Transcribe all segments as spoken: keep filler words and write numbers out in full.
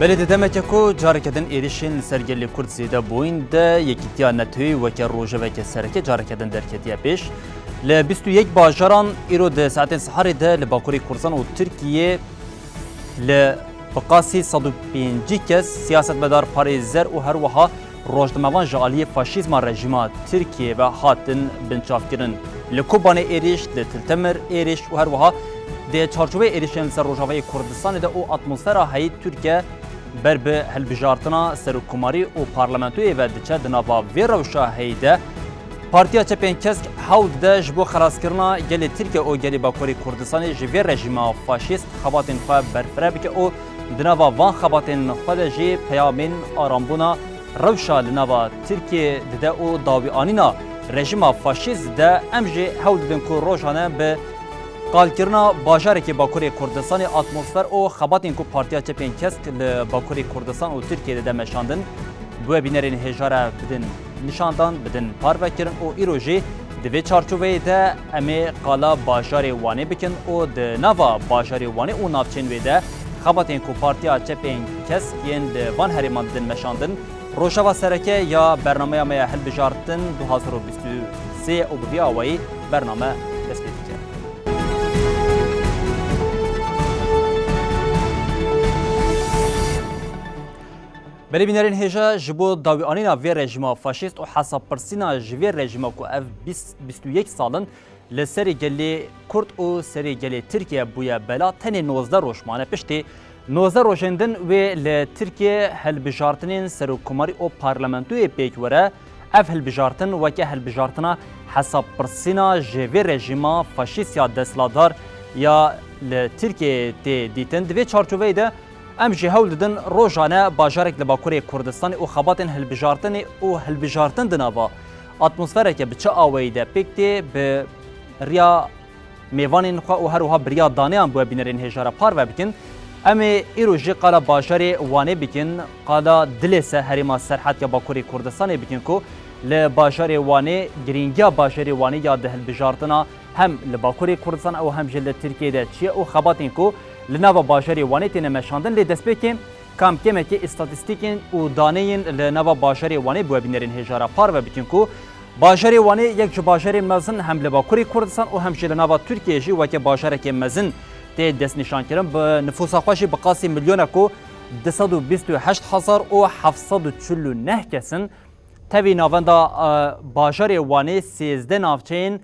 Belê di demeke ku careke din êrişên li ser gelê Kurd zêde bûyîn de, Yekîtiya NETOyê weke rojeveke sereke careke din derketiye pêş. Li bîst û yek bajaran îro di saetên siharê de li Bakurê Kurdistan û Tirkiyê li bi qasî sed û pêncî kes, siyasetmedar, parêzer û her wiha rojnamevan ji aliyê faşîzma rejîma Tirkiyê ve hatin binçavkirin. Li Kobanê êrîş, li Til Temir êrîş û her wiha di çarçoveyê êrîşên li ser Rojavayê Kurdistanê de û atmosfera heyî Tirkiye ber bi hilbijartina serokkomarî û parlamentoyê ve diçe. Di nava vê rewşa heyî de Partiya Çepên Kesk hewl dide ji bo xelaskirina gelê Tirkiye û gelê Bakurê Kurdistanê ji vê rejîma faşîst xebatên xwe berfireh bike û di nava van xebatên xwe de jî peyamên arambûna rewşa li nava Tirkiyê dide û dawîanîna rejîma faşîst dide. Em jî hewl didin ku rojane bi qalkirina bajarekî Bakurê Kurdistanê atmosfer û xebatên ku Partiya Çepên Kesk li Bakurê Kurdistan û Tirkiyê dide meşandin, bi we bînerên hêja re bidin nîşandan, bidin parvekirin û îro jî di vê çarçoveyê de em ê qala bajarê Wanê bikin û di nava bajarê Wanê û navçeyên wê de xebatên ku Partiya Çepên Kesk yên li van herêman didin meşandin, rojeva sereke ya bernameya me ya hilbijartin du hazar û bîst û sê û bi vî awayî bername dest pê dike. Belê bînerên hêja, ji bo dawîanîna vê rejîma faşîst û hesabpirsîna ji vê rejîma ku ev bîst, bîst û yek sal in li serê gelê Kurd û serê gelê Tirkiye bûye bela, tenê nozdeh roj mane. Piştî nozdeh rojên din wê li Tirkiye hilbijartinên serokkomarî û parlamentoyê pêk were. Ev hilbijartin weke hilbijartina hesabpirsîna ji vê rejîma faşîst ya desthilatdar ya li Tirkiyeyê tê dîtin. Di vê çarçoveyê de em jî hewl didin rojane bajarek li Bakurê Kurdistanê û xebatên hilbijartinê û hilbijartin di nava atmosfereke bi çi awayî de pêk tê, bi riya mêvanên xwe û her wiha bi riya daneyan bi we bînerên hêja re parve bikin. Em ê îro jî qala bajarê Wanê bikin, qala dilê se herêma Serhed ya Bakurê Kurdistanê bikin ku li bajarê Wanê, girîngiya bajarê Wanê ya di hilbijartina hem li Bakurê Kurdistan û hem jî li Tirkiyê de çi ye û xebatên ku li nava bajarê Wanê têne meşandin. Lê destpêkê kam kêmekê îstatîstîkên û daneyên li nava bajarê Wanê bi we bînerên hêja re parve bikin ku bajarê Wanê yek ji bajarê mezin hem li Bakurê Kurdistan û hem jî li nava Tirkiyê jî weke bajarekê mezin tê destnîşankirin. Bi nifûsa xwe jî bi qasî milyonek û du sed û bîst û heşt hezar û heft sed û çil û neh kes in. Tevî navenda, e, bajarê Wanê sêzdeh navçeyên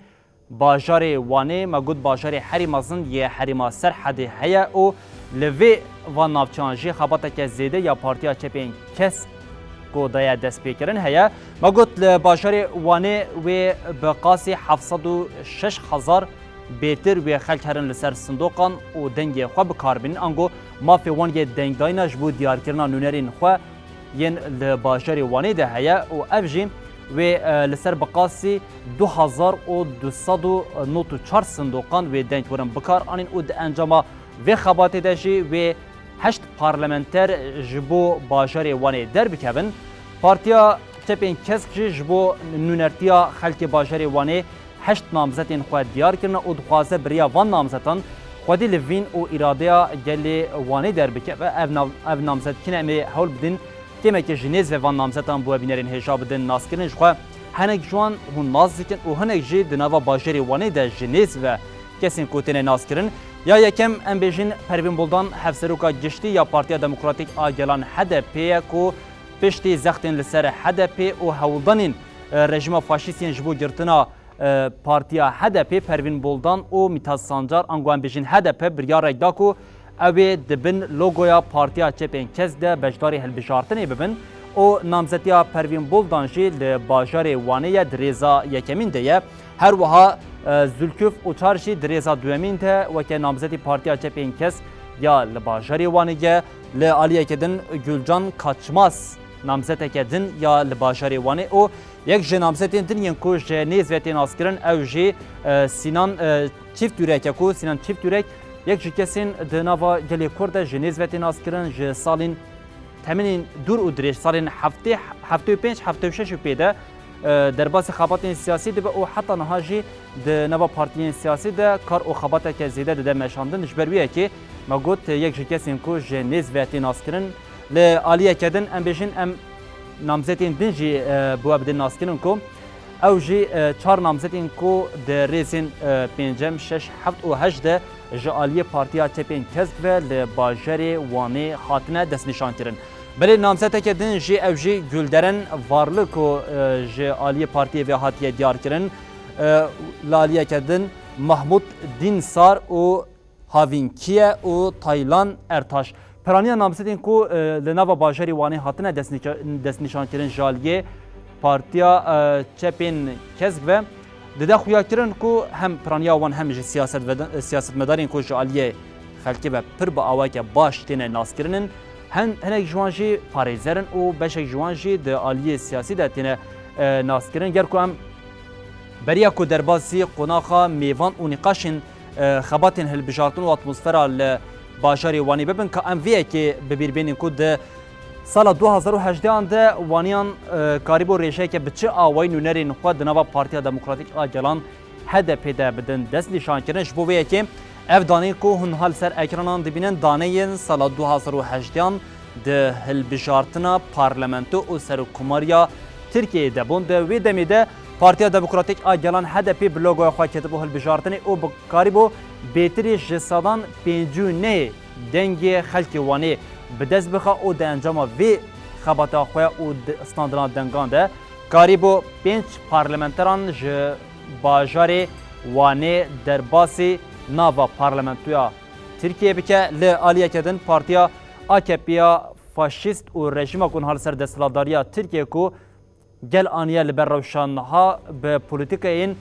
bajarê Wanê, me got bajarê herî mezin yê herêma Serhedê heye û li vê van navçeyan jî xebateke zêde ya Partiya Çepên Kesk ku daye destpêkirin heye. Me got li bajarê Wanê wê bi qasî heft sed û şeş hezar bêtir wê xelk herin li ser sindoqan û dengê xwe bi kar bînin. Ango mafê wan yê dengdayîna ji bo diyarkirina nûnerên xwe yên li bajarê Wanê de heye û ev jî wê, e, li ser bi qasî du hezar û du sed û nod û çar sindoqan wê deng werin bikar anîn û di encama vê xebatê de jî wê heşt parlamenter ji bo bajarê Wanê derbikevin. Partiya Çepên Kesk jî ji bo nûnertiya xelkê bajarê Wanê heşt namzetên xwe diyar kirine û dixwaze bi riya van namzetan xwedî livîn û îradeya gelê Wanê derbikeve. Ev nav-, ev namzet kî ne, em ê hewl bidin kêmeke ji nêz ve van namzetan bi we bînerên hêja bidin naskirin. Ji xwe hinek ji wan hûn nas dikin û hinek jî di nava bajarê Wanê de ji nêz ve kesên ku têne naskirin. Ya yekem, em bêjin Pervîn Buldan, Hevseroka Giştî ya Partiya Demokratîk a Gelan, H D P, ye ku piştî zextên li ser H D P û hewldanên, e, rejîma faşîst yên ji bo girtina, e, partiya H D P, Pervîn Buldan û Mithat Sancar, ango em bêjin H D P, biryarek da ku ew ê di bin logoya Partiya Çepên Kesk de beşdarî hilbijartinê bibin û namzetiya Pervîn Buldan jî li bajarê Wanê ye, di rêza yekemîn de ye. Her wiha, e, Zülküf Uçar jî di rêza duyemîn de weke namzetî Partiya Çepên Kesk ya li bajarê Wanê ye. Li aliyeke din Gülcan Kaçmaz namzeteke din ya li bajarê Wanê û yek ji namzetên din yên ku ji nêz ve tê naskirin, ew jî, e, Sinan, e, Çiftürek e ku Sinan Çiftürek yek ji kesên di nava gelê Kurd de ji nêz ve tê naskirin, ji salên temenên dûr û dirêj, salên heftê, heftê û pênc, heftê û şeş û pê de, e, derbasî xebatên siyasî dibe û heta niha jî di nava partiyên siyasî de kar û xebateke zêde dide meşandin. Ji ber wê yekê me got, yek ji kesên ku ji nêz ve tê naskirin, Li aliyeke din em bêjin em namzetên din jî, e, bi we bidin naskirin ku ew jî, e, çar namzetên ku di rêzên, e, pêncem, şeş, heft û heşt de ji aliyê Partiya Çepên Kesk ve li bajarê Wanê hatine destnîşankirin. Belê namzeteke din jî ew jî Gulderen Varlı ku, e, ji aliyê partiyê ve hatiye diyarkirin, e, li aliyeke din Mahmut Dinsar û Havînkiye û Taylan Ertaş. Piraniya namzetên ku, e, li nava bajarê Wanê hatine destnîka-, destnîşankirin ji aliyê Partiya, e, Çepên Kesk ve dide xuyakirin ku hem piraniya wan hem ji siyasetveda-, siyasetmedarên ku ji aliyê xelkê ve pir bi awayeke baş têne naskirinin, hen-, hinek ji wan jî parêzer in û beşek ji wan jî di aliyê siyasî de têne, e, naskirin. Ger ku em beriya ku derbasî qonaxa mêvan û nîqaşên, e, xebatên hilbijartin û atmosfera li bajarê Wanê bibin, ka em vê yekê bi bîr bênin ku di sala du hazar û hejdehan de Waniyan, e, karîbû rêjeyeke bi çi awayî nûnerên xwe di nava Partiya Demokratîk a Gelan, H D P, de bidin destnîşankirin. Ji bo vê yekê ev daneyên ku hûn ha li ser ekranan dibînin, daneyên sala du hazar û hejdehan di hilbijartina parlamento û serokkomariya Tirkiyeyê de bûn. Di wê demê de Partiya Demokratîk a Gelan, H D P, bi logoya xwe ketibû hilbijartinê û bi karîbû bêtirî ji sedan pêncî û nehê dengê xelkê Wanê bi dest bixe û di encama vê xebata xwe û di standina dengan de karîbû pênc parlamenteran ji bajarê Wanê derbasî nava parlamentoya Tirkiyeyê bike. Li aliyeke din partiya A K P ya faşîst û rejîma ku niha li ser desthilatdariya Tirkiyeyê ku gel aniye li ber rewşa niha bi polîtîkayên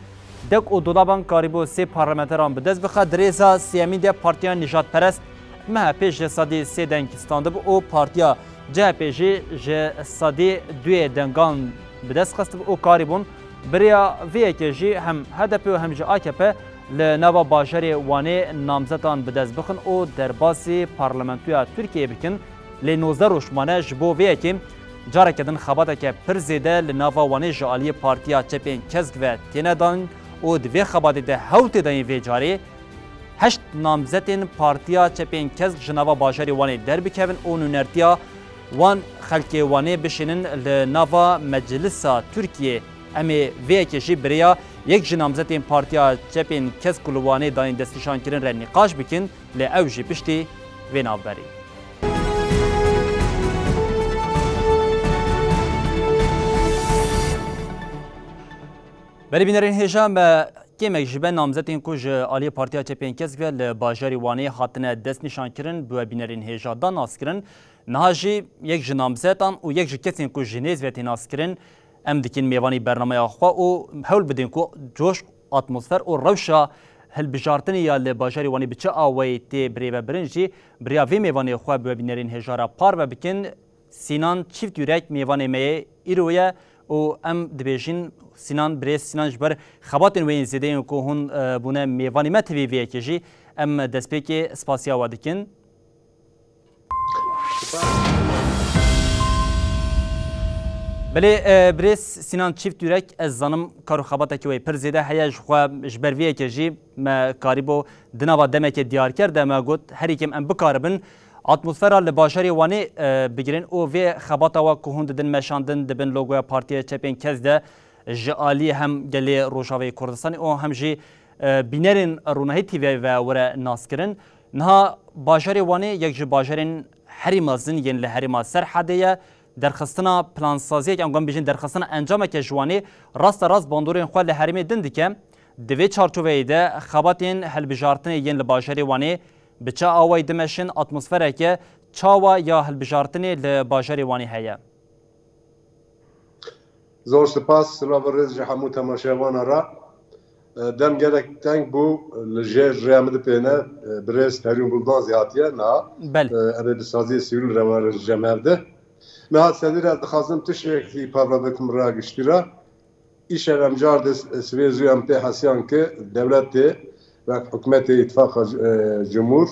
dek û dolaban karîbû sê parlamenteran bi dest bixe. Di rêza sêyemîn de partiya nijadperest M H P ji sedî sê deng standibû û partiya C H P jî ji sedî duyê dengan bi dest xistibû û karîbûn bi rêya vê yekê jî hem H D P û hem jî A K P li nava bajarê Wanê namzetan bi dest bixin û derbasî parlamentoya Tirkiyeyê bikin. Lê nozdeh roj mane ji bo vê yekê careke din xebateke pir zêde li nava Wanê ji aliyê Partiya Çepên Kesk ve têne dan û di vê xebatê de hewl tê dayîn vê carê heşt namzetên Partiya Çepên Kesk ji nava bajarê Wanê derbikevin û nûnertiya wan xelkê Wanê bişînin li nava Meclisa Tirkiyê. Em ê vê yekê jî bi rêya yek ji namzetên Partiya Çepên Kesk ku li Wanê dayîn destnîşankirin re nîqaş bikin, lê ew jî piştî vê navberê. Belê bînerên hêja, me kêmek ji ber namzetên ku ji aliyê Partiya Çepên Kesk ve li bajarê Wanê hatine destnîşankirin bi we bînerên hêja da naskirin. Niha jî yek ji namzetan û yek ji kesên ku ji nêz ve tê naskirin, em dikin mêvanî bernameya xwe û hewl bidin ku coşk, atmosfer û rewşa hilbijartinê ya li bajarê Wanê bi çi awayî tê birêvebirin jî bi rêya vê mêvanê xwe bi we bînerên hêja re parve bikin. Sînan Çîftyurek mêvanê me yê îro ye û em dibêjin Sînan, birêz Sînan, ji ber xebatên wê yên zêde yên ku hûn, e, bûne mêvanê me, tevî vê yekê jî em destpêkê spasiya we dikin. Belê, e, birêz Sînan Çîftyurek, ez zanim kar û xebatekî we pir zêde heye, ji xwe, ji ber vê yekê jî me karîbû di nava demekê diyarker de me got, herî kêm em bikaribin atmosfera li bajarê Wanê, e, bigirin û vê xebata we ku hûn didin meşandin di bin logoya Partiya Çepên Kesk de ji alî hem gelê Rojavayê Kurdistanê û hem jî, e, bînerên Ronahî T V ve were naskirin. Niha bajarê Wanê yek ji bajarên herî mezin yên li herêma Serhedê ye. Derxistina plansaziyek, em guh bêjin derxistina encameke ji Wanê raste rast bandorên xwe li herêmê din dike. Di vê çarçoveyê de xebatên hilbijartinê yên li bajarê Wanê bi çi awayî dimeşin, atmosfereke çawa ya hilbijartinê li bajarê Wanê heye? Zor spas, silav û rêz ji hemû temaşevana re. E, dem gelek teng bû, li jêr rêya min dipêne, e, birêz Terîn Buldan zî hatiye niha. Bel. E, em ê bi saziyê sivîl re werin cem hevdeh. Niha sedî re dixwazim tiştekî parve bikim rêya giştî re. Îşev em car de sivê zû em pê hesiyan ki dewletê wek hikûmetê îtfaqa, e, cumhur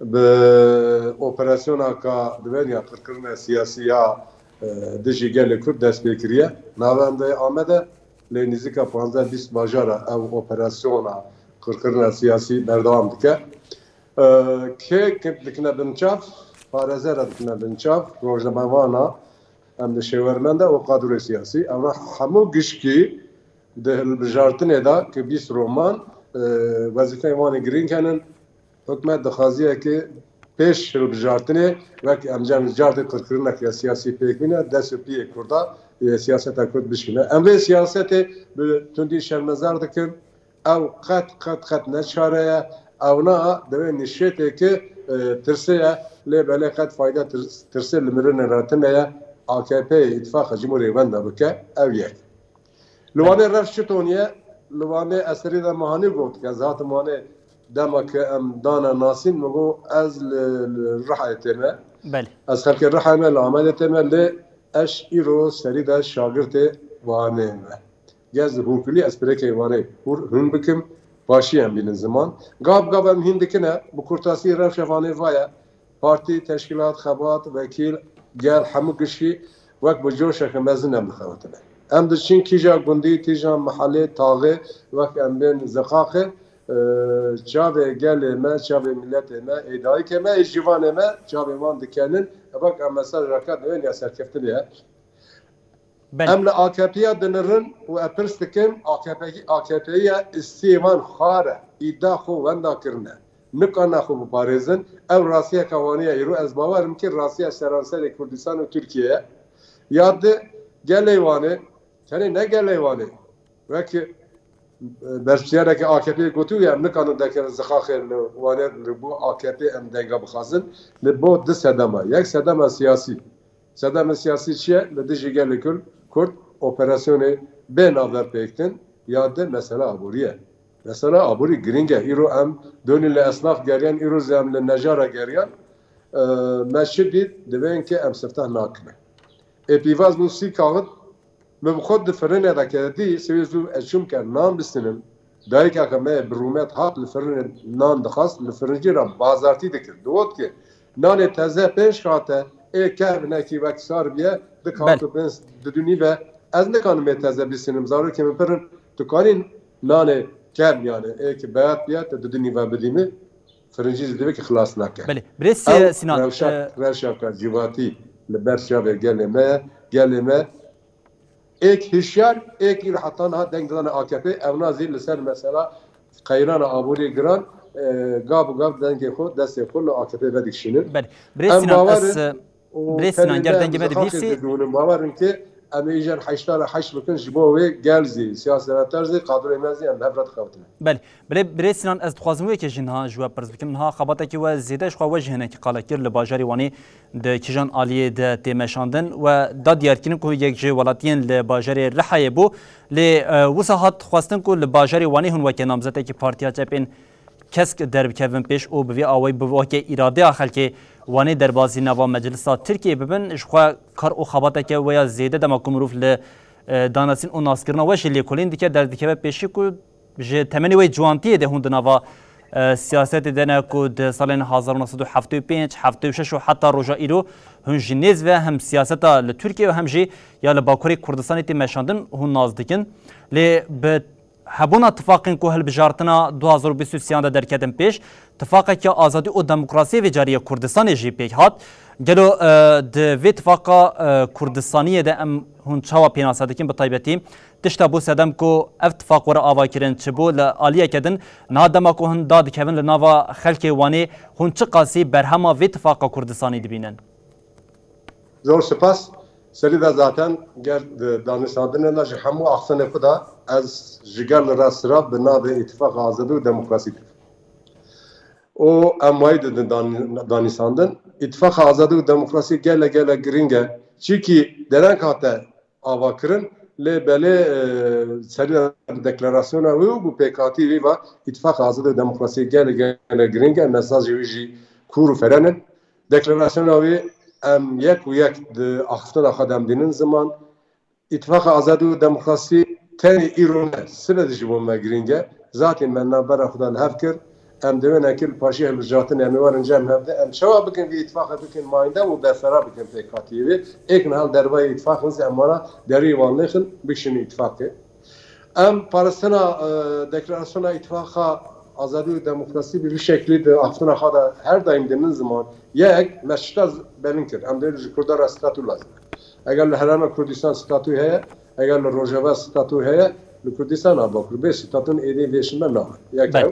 bi operasyona ka divên ya qirkirina siyasî ya, e, dijî gelê Kurd dest pê kiriye. Navenda Amed e, lê nîzika panzdeh bîst bajara ew operasyona qirkirina siyasî berdewam dike. E, kê, kê dikine binçav? parêze re dikine binçav, rojnamevana, em di şêwermende û kadroyê siyasî, ew re hemû gişkî di hilbijartinê de ki bîst roman, e, wezîfeyê wan ê girîng henin. Hikûmet dixwaziye ki pêş hilbijartinê wek em cem cartê qirkirineke siyasî pêk bîne, dest û piyê Kurda yê siyaseta Kurd bişîne. Em vê siyasetê bi tundî şermezar dikin. Ew qet, qet, qet ne çare ye. Ewna divê nîşêtê ki, e, tirsê ye, lê belê qet fayda tirs-, tirsê li mirinê re tune ye. A K P îtifaqa cumhurê wenda bike, ew yek. Li Wanê rewş çi toniye? Li Wanê ez serî de mehanî got, ez hatim Wanê dema ke em dana nasîn, min got ez li, li Rihayê tême. Belê. Ez xelkê Rihayê me, li Amedê tême, lê ez îro serî de şagirtê Wanê me. Gez hûrkulî ez pirêkê Wanê hûr hûn bikim, paşî em bînin ziman. Gav gav em hîn dikine, bi kurtasî rewşa Wanê vaye. Partî, teşkîlat, xebat, wekîl, gel, hemû gişkî wek bi coşeke mezin em dixebitine. Em diçin kîja gundî, kîja mehelê, taxê, wek em bên Ziqaqê, e, çavê gelê me, çavê miletê me, ê dayikê me, ê civanê me, çavê wan dikenin, wek em mesajeke divên ya serkeftinê ye. Belê. Em li A K P'ya dinirin û ez pirs dikim, A K P, A K P'ya istiyê wan xwar e, îda xwe wenda kirine. Nikane xwe biparêzin. Ew rastiyeke Wanê ye. Îro ez bawer im ki rastiya seranserê Kurdistan û Tirkiye ye. Ya di gelê Wanê, tenê ne gelê Wanê. Wek, e, berpirsiyareke A K P'yê gotiye, em nikarin dekevin Ziqaqê li Wanê li bo A K P em denga bixwazin. Li bo du sedema. Yek sedema siyasî. Sedema siyasî çi ye? Li dijî gelê Kurd, Kurd operasyonê bê navber pêk din ya di mesela aborî ye. Mesela aborî girîng e. Îro em donî li esnaf geriyan, îro zî em li nejara geriyan. E, me çi dît? Divên ke em sifteh nakin. Ê pîvaz bû sî kaxit, min bi xwe di firinê de ke dî, sewê zû ez çûm ke nan bisinim. Dayikeke me yê bi rûmet hat li firinê nan dixwast, li firincî re bazartî dikir. Digot ki, nanê teze pênc kate, ê kevnekî wek sar biye, di Belê. Katu bin didunî ve, ez nikanim ê teze bisinim. Zarokê min pirin, tu kanîn nanê kevn yani, ê ki beyat biye, tu didunî ve bidî min, firincî zî divê ki xilas nake. Belê. Birêz Ew Sinan, rewşa, e, rewşa ke civakî li ber çavê gelê me ye, gelê me êk hişyar, êk îro heta niha deng didane A K P, ewna zî li ser mesela qeyrana aborî giran, e, gav bi gav dengê xwe, destê xwe li A K P vedikişînin. Belê. Birêz Em Sinan, bawer ez, in e, û Birêz Sinan, tenê ger ne dengê em me Zixaqê dibîsî. Didûnin, bawer in ki em ê îjen heşta re heşt bikin, ji bo wê gel zî, siyasetmedar zî, kadroyê me zî em hev re dixebitin. Belê. Belê, Birêz Sinan, ez dixwazim wê yekê jî niha ji we pirs bikim. Niha xebatekî we zêde ji xwe we jî hinekî qala kir li bajarê Wanê di kîjan aliyê de tê meşandin. We da diyarkirin ku yek ji welatiyên li bajarê Rihayê bû. Lê, e, wisa hat xwestin ku li bajarê Wanê hûn weke namzetekî Partiya Çepên Kesk derbikevin pêş û bi vî awayî bi weke îradeya xelkê Wanê derbasî nava Meclisa Tirkiyeyê bibin. Ji xwe kar û xebateke we ya zêde dema ku mirov li, e, danasîn û naskirina we jî lêkolîn dike, derdikeve pêşî ku ji temenê wê ciwantiyê de hûn di nava, e, siyasetê de ne ku di salên hezar û neh sed û heftê û pênc, heftê û şeş û heta roja îro hûn ji nêz ve hem siyaseta li Tirkiye û hem jî ya li Bakurê Kurdistanê tê meşandin hûn nas dikin. Lê bi hebûna tifaqên ku hilbijartina du hazar û bîst û sêyan de derketin pêş, tifaqeke azadî û demokrasiyê vê carî yê Kurdistanê jî pêk hat. Gelo, e, di vê tifaqa, e, Kurdistaniyê de em hûn çawa pênase dikin? Bi taybetî tişta bû sedem ku ev tifaq were avakirin çi bû li aliyeke din, niha dema ku hûn da dikevin li nava xelkê Wanê, hûn çiqasî berhema vê tifaqa Kurdistanî dibînin? Zor spas. Serî de zaten ger di danûstandinê de ji hemû axiftinê xwe de ez ji gel re sira bi navê Îtifaqa Azadî û Demokrasî dikim. Û em wayî didin dan-, danûstandin. Îtifaqa Azadî û Demokrasî gelek gelek girîng e. Çîkî dereng hate avakirin, lê belê, e, serî de deklarasyona wî û bi pêkhatî wî ve Îtifaqa Azadî û Demokrasî gelek gelek girîng e. Mesajê wî jî kûr û feren in. Deklarasyona wê em yek û yek di axiftina xwe de em dînin ziman. Îtifaqa Azadî û Demokrasî tenê îro ne, sibe de ji bo me girîng e. Zatî me navbera xwe de li hev kir. Em divê nekir paşê hilbijartinê em ê werin cem hev de. Em çawa bikin vî îtifaqê bikin mayînde û berfera bikin pêkhatiyê wê. Êk niha li dervayê îtifaqê zî em wana derî wan lêxin bikişînin îtifaqê. Em parastina, e, deklarasyona Îtifaqa azadî û demokrasî bi vî şeklî di axiftina xwe de her daîm dinin ziman. Yek, me şita belin kir. Em dê ji Kurda re statû lazim e. Eger li Herêma Kurdistan statû heye, eger li Rojava statû heye, li Kurdistana Bakur bê statûn êdî vê şime nabe. Yek ew.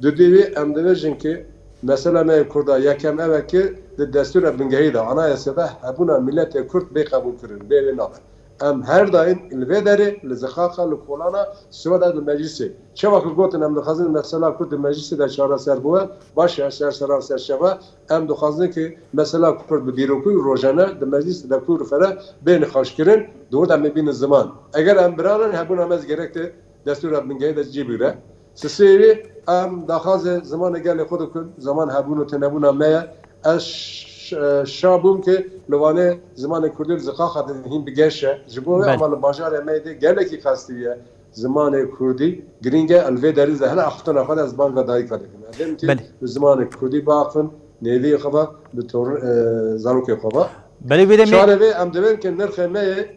Dudî wî em dibêjin ki mesela me yê Kurda yekem ew e ki di destûra bingehî de, anayasê de hebûna miletê Kurd bê qebûlkirin, bê wê nabe. Em her daîm li vê derê, li zixaxa, li kolana, siweda di meclisê. Çawa ku gotin em dixwazin mesela Kurd di meclisê de çareser bibe, baş e, ser seran ser şeva, em dixwazin ki mesela Kurd bi dîrokî û rojane di meclisê de kûr û fere bê nîqaşkirin, di wir de em ê bînin ziman. Eger em biranin, hebûna me zî gerek tê destûra bingehî de cî bigire. Sisêrî em daxwazê zimanê gelê xwe dikin, ziman hebûn û tinebûna me ye. Ez ş-, şa bûm ki li Wanê zimanê kurdî li zixaxa de hîn bi geş e. Ji bo wê ama li bajarê me de gelekî qestî ye. Zimanê kurdî girîng e, li vê derî de hela axiftina xwe de ez banga dayika dikim. Em dê min tê bi zimanê kurdî biaxifin, nêviyê xwe ve, bi tor-, e, zarokê xwe ve. Belê vê demê. Çare vê em dibên ki nirxê me yê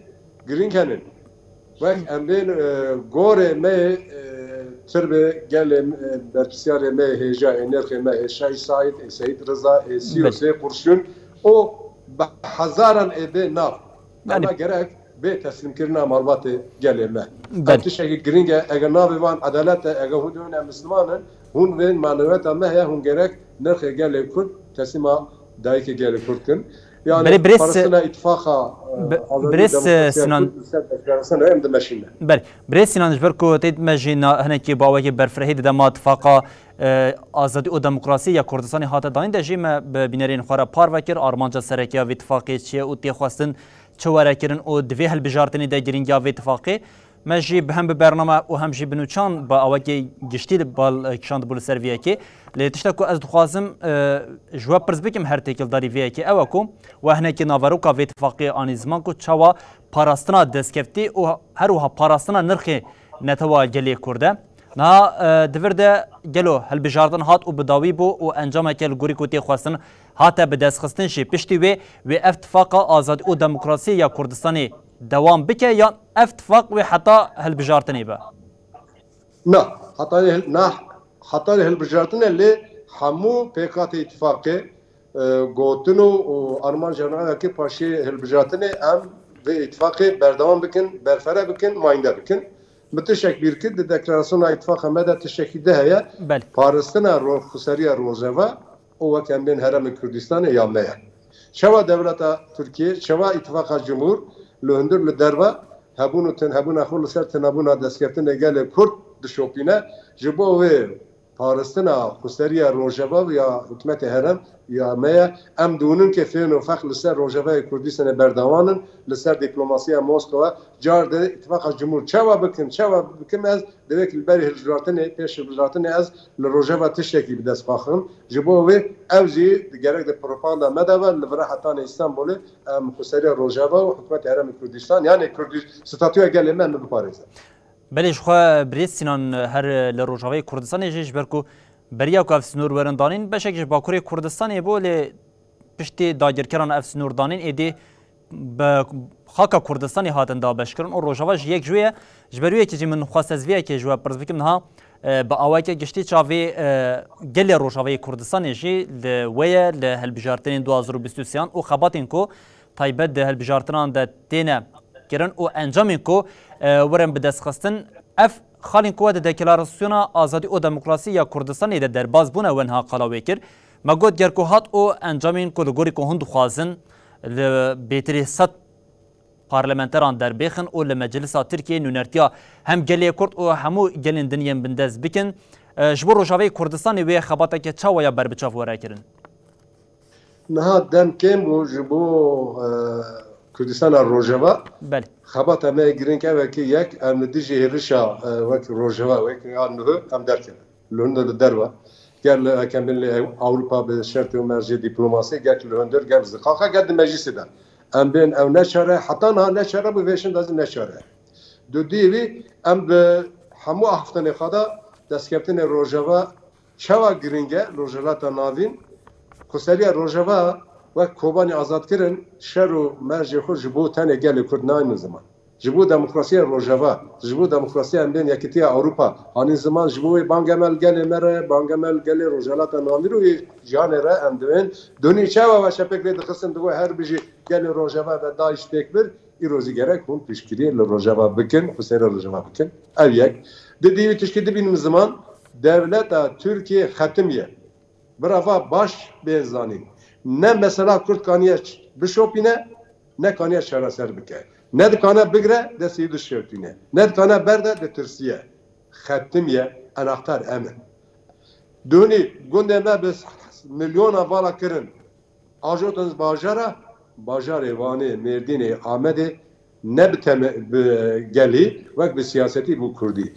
girîng henin. Wek em bên, e, gorê me, e, tirbe gelê, e, berpisyarê me hêja, ê nirxê me, ê Şahî Saîd, ê Seyîd Riza, ê Sîyosê Qurşûn û bi hezaran ê bê nav. Yanî ama gerek bê teslîmkirina malbatê gelê me. Ev tiştekî girîng e. Eger navê wan edalet e, eger hûn dibin em misliman in, hûn bên maneweta me heye, hûn gerek nirxê gelê Kurd teslîma dayikê gelê Kurd kin. Yani Belê birêz, parastina îtifaqa, e, Be-, azadî birêz, demokrasiya Sinan, Kurd li ser deklarasyon em dimeşîne. Belê. Birêz Sinan, ji ber ku tê me jî na-, hinekî bawekî berfirehî di dema tifaqa, e, azadî û demokrasî ya Kurdistanê hate danîn de jî me bi bînerên xwe re parve kir, armanca sereke ya vê tifaqê çi ye û tê xwestin çi were kirin û di vê hilbijartinê de girîngiya vê tifaqê. Me jî bi hem bi bername û hem jî bi nûçan bi awekî giştî li bal, e, kişandibû li ser vê yekê. Lê tişta ku ez dixwazim, e, ji we pirs bikim her têkildarî vê yekê ew e ku we hinekî naveroka vê tifaqê anî ziman ku çawa parastina destkeftî û her wiha parastina nirxê netewa gelê Kurd e. Niha, e, di vir de gelo hilbijartin hat û bi dawî bû û encameke li gorî ku tê xwestin hate bi destxistin jî. Piştî wê, wê ev tifaqa azadî û demokrasiyê ya Kurdistanê dewam bike yan ev tifaq wê heta hilbijartinê be? Na, heta hil-, na, heta hilbijartinê lê hemû pêkhatê îtifaqê, e, gotin û, û armanca me ew e ki paşê hilbijartinê em vê îtifaqê berdewam bikin, berfere bikin, mayînde bikin. Min tiştek bîr kir, di deklarasyona îtifaqa me de tiştekî di heye. Belê. Parastina ro-, xweseriya Rojava û wek em bên Herêmê Kurdistanê ya me ye. Çawa dewleta Tirkiyê, çawa îtifaqa cumhur li hundir li derve hebûn û tinhebûna xwe li ser tinebûna destkeftine gelê Kurd dişopîne, ji bo wê parastina xweseriya Rojava ya hikûmetê herêm ya me ye. Em dûnin ke fên û fex li ser Rojavayê Kurdistanê berdewam in, li ser diplomasiya Moskowa. Car di îtifaqa cumhur çawa bikin, çawa bikim ez, divê ki li berî hilbijartinê, pêş hilbijartinê ez li Rojava tiştekî bi dest xwe xim. Ji bo wê ew jî gerek di propaganda me de be, li vira hetanê Îstanbulê em xweseriya Rojava û hikûmetê Herêmê Kurdistan, yanê Kurdiş-, statûya gelê me, em biparêze. Belê, ji xwe birêz Sinan, her li Rojavayê Kurdistanê jî, ji ber ku beriya ku ev sînor werin danîn, beşek ji Bakurê Kurdistanê bû, lê piştî dagirkeran ev sînor danîn, êdî bi xaka Kurdistanê hatin dabeşkirin û Rojava jî yek ji wê ye. Ji ber wê yekê jî min xwest ez vê yekê ji we pirs bikim niha, e, bi awayeke giştî çavê, e, gelê Rojavayê Kurdistanê jî li wê ye, li hilbijartinên du hazar û bîst û sêyan û xebatên ku taybet di hilbijartinan de têne kirin û encamên ku, e, werin bi dest xistin. Ev xalên ku we di Deklarasyona Azadî û Demokrasî ya Kurdistanê de derbas bûne, we niha qala wê kir. Me got, ger ku hat û encamên ku li gorî ku hûn dixwazin li bêtirî sed parlamenteran derbêxin û li Meclisa Tirkiyeyê nûnertiya hem gelê Kurd û hemû gelên din yên bindest bikin, e, ji bo Rojavayê Kurdistanê wê xebateke çawa ya berbiçav were kirin? Niha dem kêm bû ji bo, e, Kurdistana Rojava. Belê. Xebata me girîng ev e ki yek, em li dijî hêrişa, e, wek Rojava, wek ya nuh em derkevin. Li hundir li derve. Ger li, em bên li Ewropa bi şertê û mercê dîplomasî, ger li hundir, ger li zixaxa, ger di meclisê de. Em bên ew ne çare, heta niha ne çare bû, vê şinda zî ne çare. Dudiyê wî em bi hemû axiftinê xwe de destkeftinê Rojava çawa girîng e li Rojhilata Navîn, xweseriya Rojava wek Kobanê azadkirin şer û mercê xwe ji bo tenê gelê Kurd naynin ziman. Ji bo demokrasiya Rojava, ji bo demokrasiya em bên Yekîtiya Ewropa, hanî ziman ji bo wê banga me li gelê me re, banga me li gelê Rojhilata Navîn û wê cîhanê re em divên donî çawa we şepek lê dixistin, digo her bijî gelê Rojava ve DAIŞ têk bir, îro zî gerek hûn piştgiriyê li Rojava bikin, xweseriya Rojava bikin. Ev yek. Di dî wî tişkî dibînim ziman, dewleta Tirkiye xetimiye. Bira va baş bê zanîn. Ne mesela Kurd kaniye ç-, bişopîne, ne kaniye çareser bike. Ne dikane bigre, destê wî dişewtîne. Ne dikane berde, ditirsiye. Xetimiye, enaktar em in. Dûnî gundê me bi milyona vala kirin. Ajotin bajara, bajarê Wanê, Mêrdînê, Amedê ne bi teme-, bi gelî, wek bi siyasetî bû Kurdî.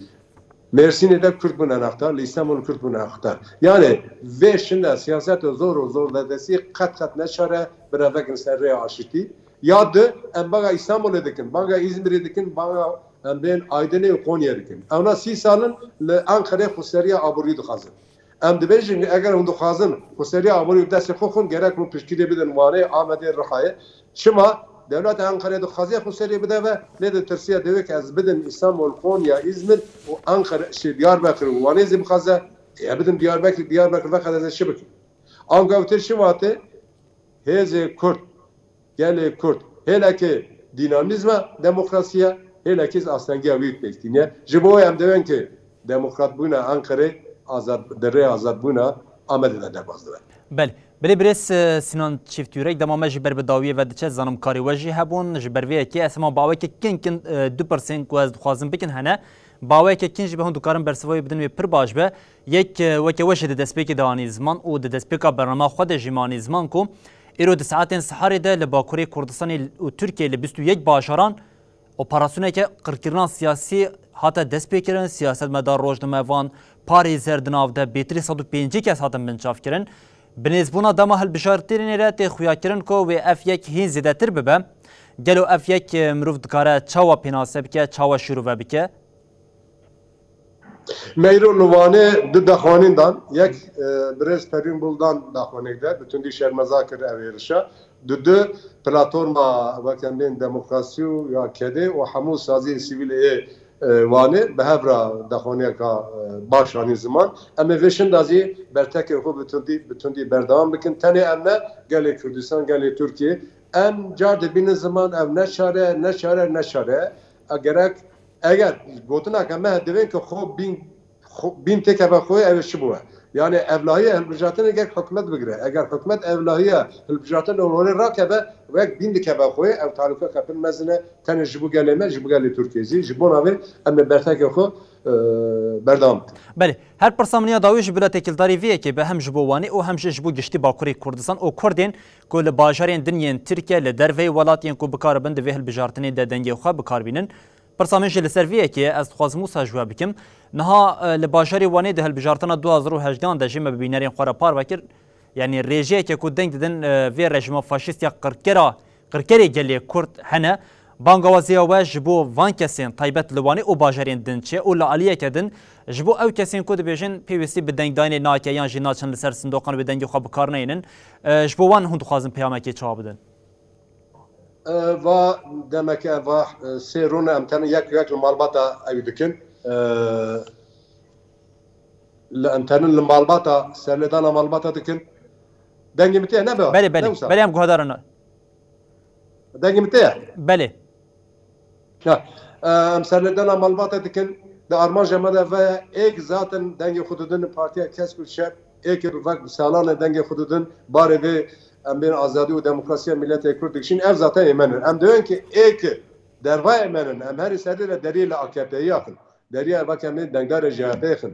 Mêrsînê de Kurd bûn enaktar, li Îstanbul Kurd bûn enaktar. Yani vê şinda siyaset û zor û zorderdestî qet qet neçare bira vekin ser rêya aşitî. Ya di, em banga Îstanbulê dikin, banga Îzmirê dikin, banga em bên Aydinê û Konya dikin. Ewna sî salin li Ankarê xweseriya aborî dixwazin. Em dibêjin, eger hûn dixwazin xweseriya aborî bi destê xwe xwin, gerek hûn piştgirê bidin Wanê, Amedê, Rihayê. Çima? Dewleta Enqerê dixwaziye xweseriyê bide ve, lê ditirsiye, divê ke ez bidim Îstanbul, Konya, Îzmir û Enqere, şey, Diyarbekir û Wanê zî bixwaze, e, bidim Diyarbekir, Diyarbekir veqede ez ê çi bikim? Anka ew tê çi vate? Hêzê Kurd, gelê Kurd, hêlekê dînamîzma demokrasî ye, hêlekê zî astengiya wî pêk tîne. Ji bo wê em divên ke demokratbûna Enqerê azad, di rê azadbûna Amedê de derbas dibe. Belê. Belê birêz, e, Sinan Çîftyurek, dema me jî ber bi dawiyê ve diçe, zanim karê we jî hebûn. Ji ber vê yekê ez hema baweke kin kin, e, du pirsên ku ez dixwazim bikin hene. Baweke kin jî be hûn dikarin bersiva wê bidin wê pir baş be. Yek, e, weke we jî di destpêkê de anî ziman û di destpêka bernama xwe de jî me anî ziman ku îro di saetên siharê de li Bakurê Kurdistanê û Tirkiyeyê li bîst û yek bajaran operasyoneke qirkirina siyasî hate destpêkirin, siyasetmedar, rojnamevan, parêzer di nav de bêtirî sed û pêncî kes hatin binçavkirin. Bi nêzbûna dema hilbijartinê re tê xuyakirin ku wê ev yek hîn zêdetir bibe. Gelo ev yek, e, mirov dikare çawa pênase bike, çawa şîrove bike? Me îro li Wanê du daxwanîn dan. Yek, e, birêz Perîn Buldan daxwanek de, bi tundî şermeza kir ev êrişa. Di du platforma weke em bên Demokrasî û ya Kedê û hemû saziyên sivîl ê, e, Wanê bi hev re daxwaniyeka, e, baş anî ziman. Em ê vê şinda zî bertekê xwe bi tundî, bi tundî berdewam bikin. Tenê em ne, gelê Kurdistan, gelê Tirkiye. Em car dibînin ziman, ev ne çare, ne çare, ne çare. E, gerek, eger gotineke me divên ke xwe bîn xwe-, bîn têkeve xwe, ev çi bûye? Yani evlahiya hilbijartinê gerek hikûmet bigire. Eger hikûmet evlahiya hilbijartinê holê rakeve, wek bîn dikeve xwe, ev tehlûkeke pir mezin e, tenê ji bo gelê me, ji bo gelê Tirkiyê zî, ji bona vê em ê bertekê xwe, e, berdewam bikin. Belê, her pirsa min ya dawî ji bila têkildarî vê yekê be, hem ji bo Wanê û hem jî ji bo giştî Bakurê Kurdistan û Kurdên ku li bajarên din yên Tirkiye, li derveyî welat yên ku bikaribin di vê hilbijartinê de dengê xwe bikar bînin. Pirsa min jî li ser vê yekê ye, ez dixwazim wisa ji we bikim. Niha, e, li bajarê Wanê di hilbijartina du hazar û hejdehan de jî me bi bînerên xwe re parve kir. Yanî rêjeyeke ku deng didin, e, vê rejîma faşîst ya qirkera, qirkerê gelê Kurd hene. Bangawaziya we ji bo van kesên taybet li Wanê û bajarên din çi ye û li aliyeke din ji bo ew kesên ku dibêjin pêwîstî bi dengdayînê nake yan jî naçin li ser sindoqan wê dengê xwe bi kar neynin, e, ji bo wan hûn dixwazin peyamekê çawa bidin? E, va demeke va, e, sê rûne em tenê yek yek li malbata ew dikin. E, li em tenin li malbata, serlêdana malbata dikin. Dengê min tê ne be? Belê, belê. Ne wisa? Belê, em guhedar in. Dengê min tê ye? Belê. Ha, e, em serlêdana malbata dikin. Di armanca me de ve êk zaten dengê xwe didin partiya kesk û çep. Êk bi vek bi salan e dengê xwe didin. Barê vê em bên azadî û demokrasiya miletê Kurd dikişîn. Ev zaten ê me ne. Em dibên ki êk dervayê me ne. Em herî serî re deriyê li A K P'yê yaxin. Deriyê vek em ê dengdarê C H P'yê xin.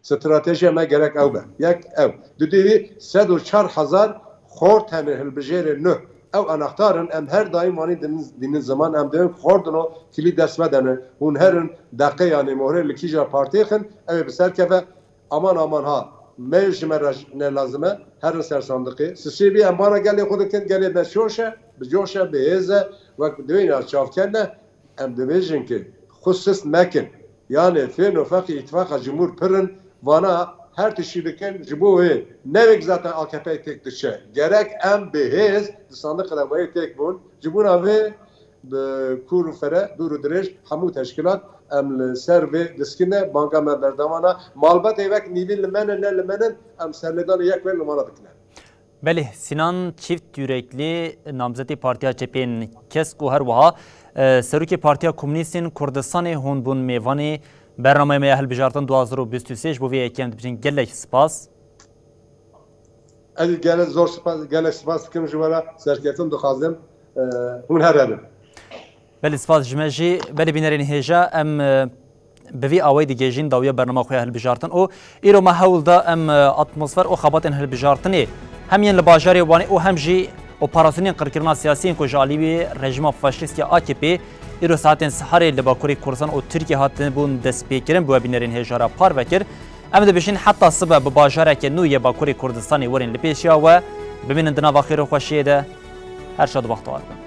Stratejiya me gerek ew be. Yek ew. Dudî wî sed û çar hezar xort hene hilbijêrê nuh. Ew anahtar in, em her daîm wanî dinin, dînin ziman, em dibên xort dino, kilî dest me de ne. Hûn herin, deqe yanî mohrê li kîja partiyê xin, ew ê bi ser keve, aman aman ha, me ji me re ne lazim e, herin ser sandiqê. Sisê bî em bana gelê xwe dikin, gelê me coş e, bi coş e, bi hêz e, wek dibên ya çavkene, em dibêjin ki xwe sist mekin. Yanê fên û feqî îtifaqa cumhur pir in, vana her tiştî dikin, ji bo wê ne wek zaten A K P'yê têk diçe. Gerek em bi hêz di sandiqê de wê têk bûn. Ji bona vê Bi kûr û fere, dûr û dirêj, hemû teşkîlat em li ser vê diskine, banga me berdewam e. Malbetê wek nîvî li me ne, ne li me ne, em serlêdanê yek wê li wana dikine. Belê, Sinan Çift Yürekli, namzetê Partiya Çepên Kesk û her wiha, e, Serokê Partiya Komûnîstên Kurdistanê hûn bûn mêvanê bernameya me ya hilbijartin du hazar û bîst û sê. Ji bo vê yekê em dibêjin gelek spas. Ez gelek zor spas, gelek spas dikim ji we re, serkeftin dixwazim, e, hûn her hebin. Belê, spas ji me jî. Belê bînerên hêja, em, e, bi vî awayî digihîjin dawiya bernama xwe ya hilbijartin û îro me hewl da em, e, atmosfer û xebatên hilbijartinê hem yên li bajarê Wanê û hem jî operasyonên qirkirina siyasî yên ku ji alî wî rejîma faşîst ya A K P îro saetên siharê li Bakurê Kurdistan û Tirkiye hatibûn destpêkirin bi we bînerên hêja re parve kir. Em dibêjin heta sibe bi bajareke nû yê Bakurê Kurdistanê werin li pêşiya we. Bimînin di nava xêr û xweşiyê de. Her şad û bextewar bin.